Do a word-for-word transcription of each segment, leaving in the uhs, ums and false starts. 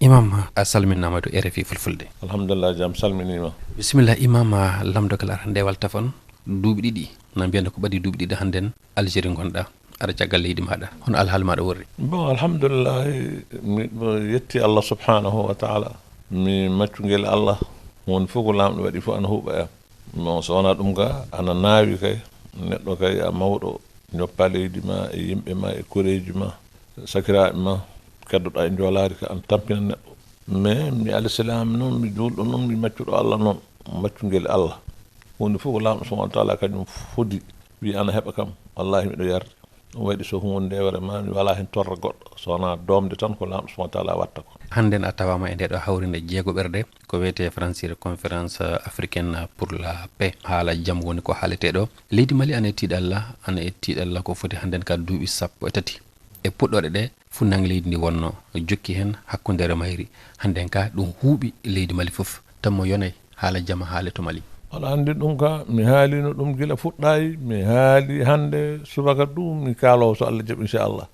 Imam, a salminaama to R F I Fulfulde. Alhamdulillah, jam salminiima. Bisimilla, Imam, lamndal ngal arata nde walla tafon, duuɓi ɗiɗi, na mbiyata ko ɓadii duuɓi ɗiɗi hannden Algérie ngonɗaa, aɗa caggal leydi maaɗa, hono alhaali maaɗa worri? Bon, alhamdulillah, miɗo yetti Allah subhanahu wa taala, mi maccungel Allah, won fof ko laamɗo waɗi fof ana huuɓa e am. Bon, so wonaa ɗum ka, ana naawi kay, neɗɗo kay a mawɗo, njoppa leydi ma e yimɓe ma e koreeji ma, sakiraaɓe ma, keddoɗaa e njoolaari ka ana tampina neɗɗo. Mais mi alsilaam noon, mi juulɗo noon, mi maccuɗo Allah noon, maccungel Allah. Huunde fof ko laamɗo subhanahu wa taala kañum fodi, wi ana heɓa kam, wallahi miɗo yarde. Ɗum waɗi so huunde nde vraiment mi walaa heen torra goɗɗo, so wonaa doomde tan ko laamɗo subhanahu wa taala watta ko. Hannden a tawaama e ndeeɗo hawriinde jeegoɓerde, ko wiyetee francire Conférence Africaine pour la Paix. Haala jam woni ko haaletee ɗo. Leydi Mali ana e tiiɗalla, ana e tiiɗalla ko foti hannden ka duuɓi sappo e tati. E puɗɗooɗe ɗe, fuɗnaange leydi ndi wonno, jokki heen hakkundeere mayri. Hannden ka ɗum huuɓi leydi Mali fof. Tammo yonay haala jama haale to Mali. Aɗa anndi ɗum ka, mi haaliino ɗum gila fuɗɗaayi, mi haali hannde subaka du, mi kaaloowo so Allah jaɓi inchallah.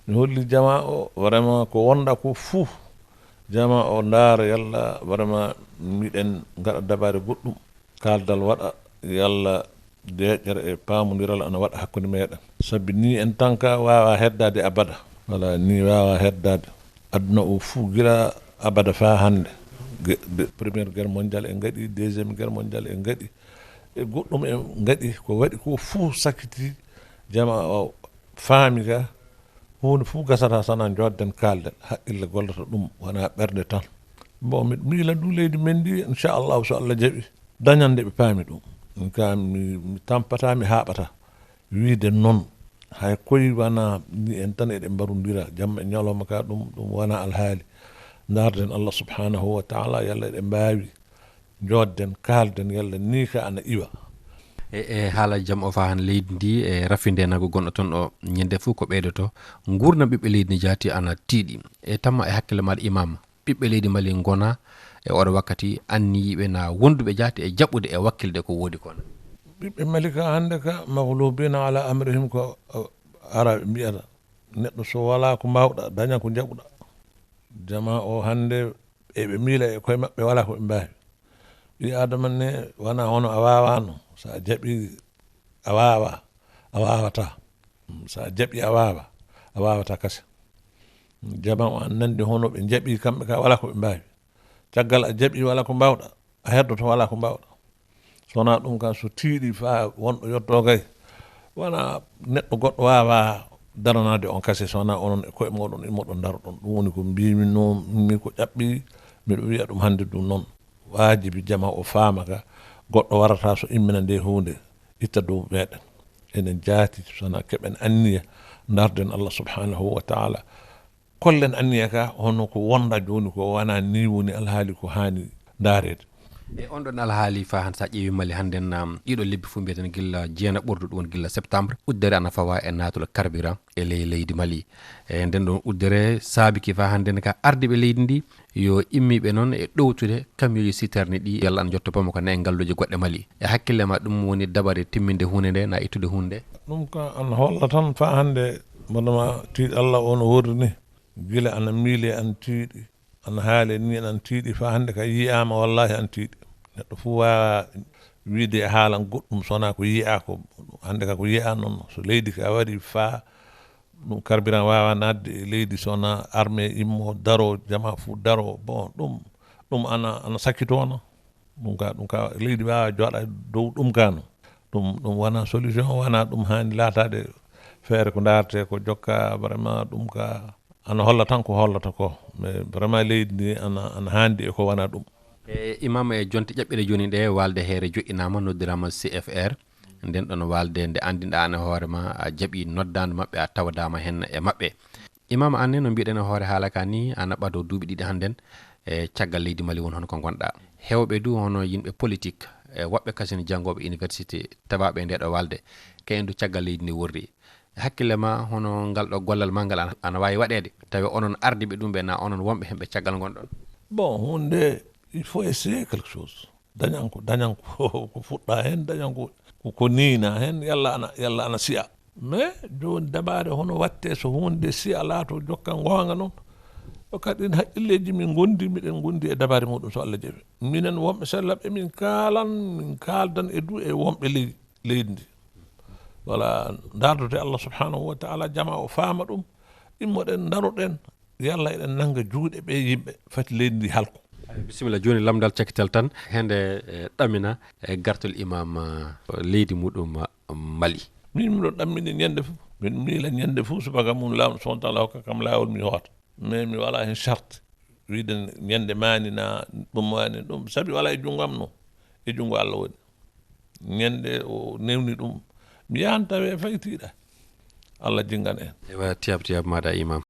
Mi holli jama o vraiment ko wonda ko fuu, jama o ndaara yalla vraiment miɗen ngaɗa dabaare goɗɗum, kaaldal waɗa yalla deeƴere e paamondiral ana waɗa hakkunde meɗen. Sabi ni en tan ka waawa heddaade abada. Wala ni waawa heddaade. Aduna o fuu gila abada faa hannde. Ge- de- Première guerre mondiale en ngaɗi, deuxième guerre mondiale en ngaɗi. E goɗɗum en ngaɗi ko waɗi ko fuu sakkiti jama o faami ka. Huunde fuu gasata sana jodden kaalden. Haqqille gollata ɗum wona ɓernde tan. Bon, miɗo miila du leydi men ndi inchallahu so Allah jaɓi dañan nde ɓe paami ɗum. Min ka mi, mi tampata, mi haaɓata wiide noon. Hay koy wana ni en tan eɗen mbarondira jamma e ñalawma ka, ɗum ɗum wana alhaali. Ndaarden Allah subhanahu wa taala yalla eɗen mbaawi joodden kaalden yalla ni ka ana iwa. E e haala jam o faa han leydi ndi e rafinde nago gonɗo toon o, ñande fof ko ɓeydoto. Nguurndam ɓiɓɓe leydi ndi jaati ana tiiɗi. E tamma e hakkille maaɗa Imam, ɓiɓɓe leydi Mali ngona e oɗo wakkati anniyiiɓe na wonduɓe jaati e jaɓɓude e wakkilde ko woodi kon? Ɓiɓɓe Mali ka hannde ka maglubina ala amrihim ko uh, araɓe mbiyata. Neɗɗo so wala ko mbawɗa daña ko jaɓuɗa. Jama o hannde eɓe miila e koye maɓɓe wala ko ɓe mbaawi. Ɓi adama ne wona hono a waawano, so a jaɓi a waawa, a waawata. So a jaɓi a waawa, a waawata kase. Jama o an nandi hono ɓe jaɓi kamɓe ka wala ko ɓe mbaawi. Caggal a jaɓi wala ko mbawɗa, a heddoto wala ko mbawɗa. So wona ɗum ka so tiiɗi fa wonɗo yotto kay, wona neɗɗo goɗɗo waawa daranaade on kase so wona onon e koye moɗon immoɗon ndaroɗon. Ɗum woni ko mbimi noon mi ko ƴaɓɓi, miɗo wiya ɗum hannde ɗum noon. Waajibi jama o faama ka goɗɗo warata so immina nde huunde itta dow meɗen. Enen jaati sona keɓen anniya ndarden Allah subhanahu wa taala, kollen anniya ka hono ko wonda jooni ko wana ni woni alhaali ko haani ndaareede. E on ɗon alhaali fa han sa ƴeewi Mali hannden, um, ɗiɗo lebbi fof mbiyeten gilla jeena ɓurdu ɗum woni gilla septembre uddere ana fawa e naatol carburant e ley leydi Mali. E nden ɗon uddere saabiki fa hannden ka ardiɓe leydi ndi yo immiiɓe noon e ɗowtude kamiyuji citerne ɗi yalla ana jotto Bamako na e ngalluuje goɗɗe Mali. E hakkille ma ɗum woni dabare timminde huunde nde na ittude huunde nde? Ɗum ka ana holla tan fa hannde mboɗo ma tiiɗ Allah o no worri ni. Gila ana miile ana tiiɗi, ana haale ni ana tiiɗi fa hannde ka yiyaama wallahi ana tiiɗi. Neɗɗo fof waawa wiide e haalan goɗɗum so wonaa ko yiyaa ko. Hannde ka ko yiyaa noon so leydi ka waɗi fa ɗum carburant waawa naatde e leydi so wonaa armée immo daro jama fof daro bon ɗum ɗum ana ana sakkitoona. Ɗum ka ɗum ka leydi waawa jooɗa dow ɗum ka no ɗum ɗum wona solution wona ɗum haani laataade feere ko ndaarte ko jokka vraiment ɗum ka ana holla tan ko hollata ko mais vraiment leydi ndi ana ana haandi e ko wona ɗum. E imam e jonte ƴaɓɓiɗe jooni ɗe waalde heere joɗɗinaama noddiraama C F R nden ɗon waalde nde anndinɗa an e hoore ma a jaɓi noddaande maɓɓe a tawdaama heen e maɓɓe. Imaam Anne, no mbiɗen e hoore haala ka ni, ana ɓado duuɓi ɗiɗi hannden e caggal leydi Mali won hono ko ngonɗa. Heewɓe du hono yimɓe politik e woɓɓe kasin janngooɓe université tawaaɓe e ndeeɗo waalde, kayen du caggal leydi ndi worri. E hakkille ma hono ngal ɗo gollal ma ngal ana, ana waawi waɗeede tawi onon ardiiɓe ɗum ɓe na onon wonɓe heen ɓe caggal ngonɗon? Bon, huunde il faut essayer quelque chose. Dañan ko dañan ko ko fuɗɗa heen dañan ko ko ko niina heen yalla ana yalla ana siya. Mais jooni dabaade hono watte so huunde siya laato jokka ngoonga noon Ko kadi ɗin haqqilleeji min ngondi, miɗen ngondi e dabare muɗum, so Allah jaɓi. Minen wonɓe sellaɓe, min kaalan, min kaaldan e du e wonɓe ley-, leydi ndi. Wala, ndardude Allah subhanahu wa ta'ala, jama o faama ɗum, immoɗen, ndaroɗen, yalla eɗen nanga juuɗe ɓe yimɓe, fati leydi ndi halko. Bisimilla, jooni lamndal cakkital tan, hende, eh, ɗamina, eh, gartol imam, eh, leydi muɗum, eh, Mali. Min miɗo ɗammini ñande fof, min miila ñande fof subaka mum Laamɗo subhanahu wa ta'ala hokka kam laawol mi hoota. Mais mi wala hen charte, wiide ñande maani na ɗum maani ɗum, sabi wala e junngo am no, e junngo Allah woni. Ñande o newni ɗum, mi yahan tawe faytiiɗa. Allah jinngan en. Ewa, tiyab, tiyab maɗa, imam.